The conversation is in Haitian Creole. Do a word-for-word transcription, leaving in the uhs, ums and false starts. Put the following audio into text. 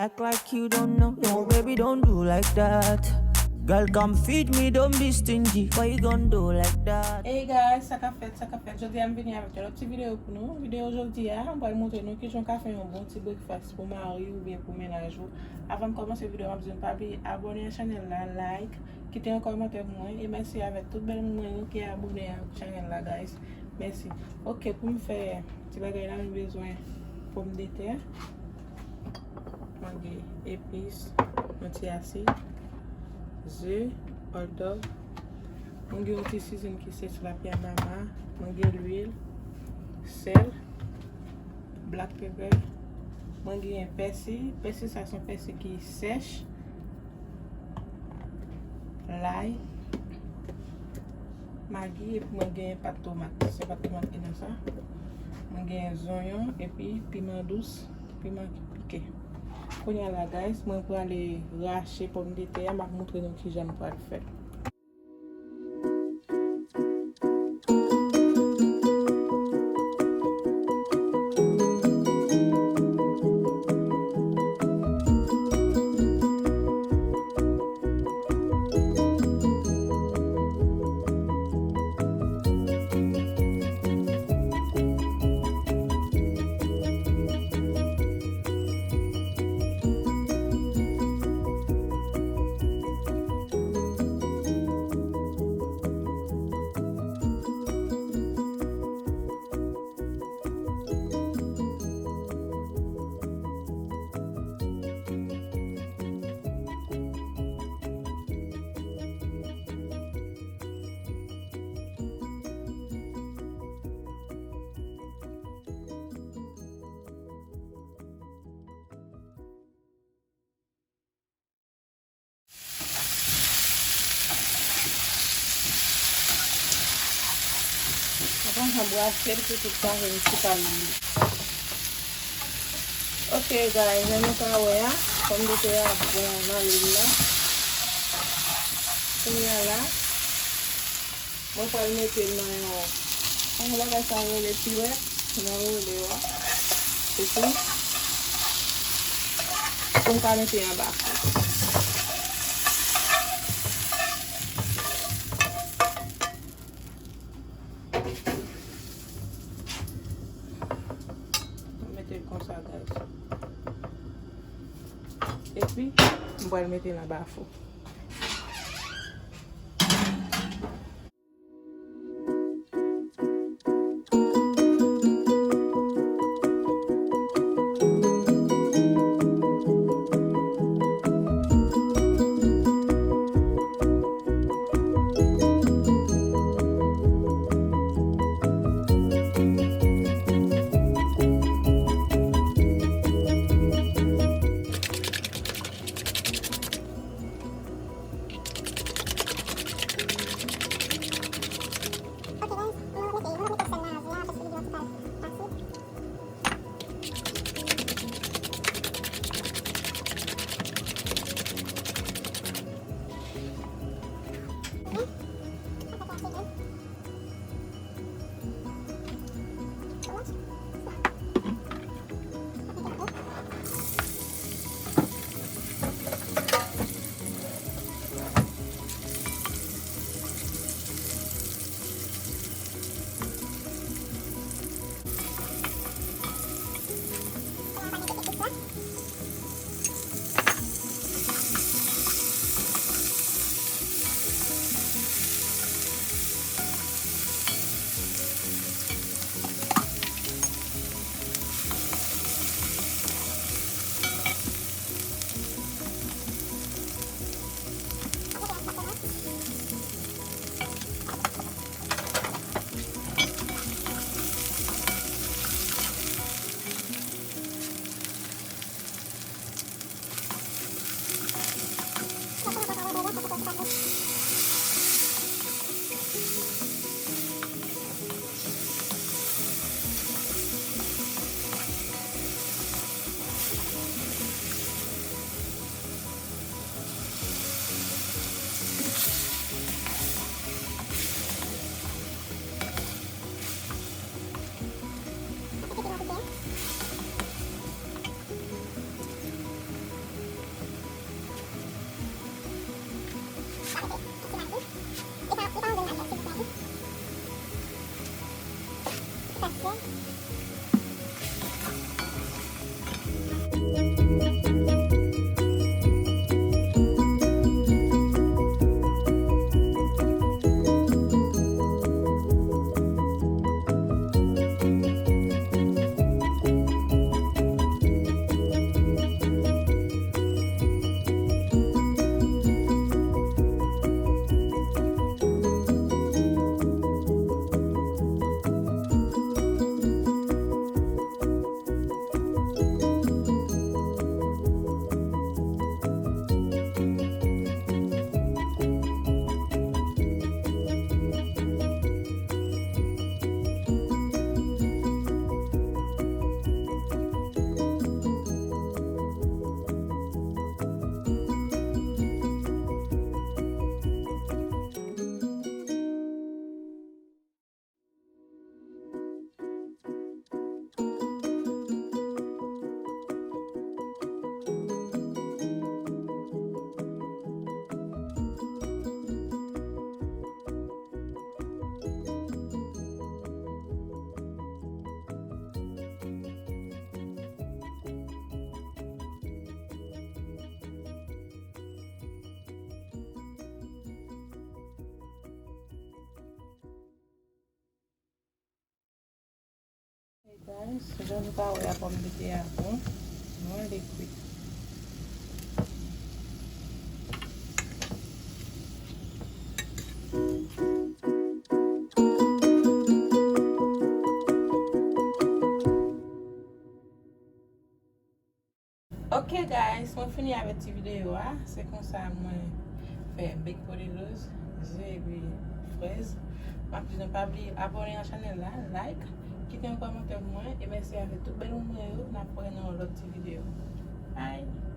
Act like you don't know. No, baby, don't do like that. Girl, come feed me, don't be stingy. Why you gon' do like that? Hey guys, sa k ap fèt, sa k ap fèt? Jodi a m vini avèk yon lòt ti videyo pou nou. Videyo jodi a, m pral montre nou kijan w ka fè yon bon ti breakfast pou mari w oubyen pou mennaj ou. Avan m kòmanse videyo, m ap di nou pa bliye abòne ak chanèl la, like, kite yon kòmantè pou mwen, e mèsi avèk tout bèl moun mwen yo ki abòne ak chanèl la, guys. Mèsi. Ok, pou m fè ti bagay la, nou bezwen pòmdetè, mwen gen epis, yon ti asid, ze, hot dog, mwen gen yon ti sizin ki se tilapya mama, mwen gen lwil, sèl, black pepper, mwen gen pèsi, pèsi sa se yon pèsi ki sèch, lay, magi, epi mwen gen pat tomat. Se pat tomat ki nan sa. Mwen gen zonyon, epi piman dous, piman ki pike. Kounye a la, guys, mwen prale rache pòmdetè a, m ap montre nou kijan m pral fè. Apre sa, brase l pou tout sa vin ti pale li. Ok, guys, jan nou ka wè a, pòmdetè a ap bon nan lwil la. Kounye a la, mwen pral mete l nan yon, yon bagay sa yo rele piwèt, nan rele a. Epi, pou m ka mete anba fou. Mwen mete l konsa, guys. Epi, m pral mete l anba fou. Guys, jan nou ka wè a, pòmdetè a bon, mwen li kwit. Ok guys, mwen fini avèk ti videyo a. Se konsa mwen fè baked potatoes, ze epi frèz. M ap di nou pa bliye abòne nan chanèl la, like, kite yon kòmantè pou mwen e mèsi avèk tout bèl moun mwen yo. N ap wè nan yon lòt ti videyo. Bye.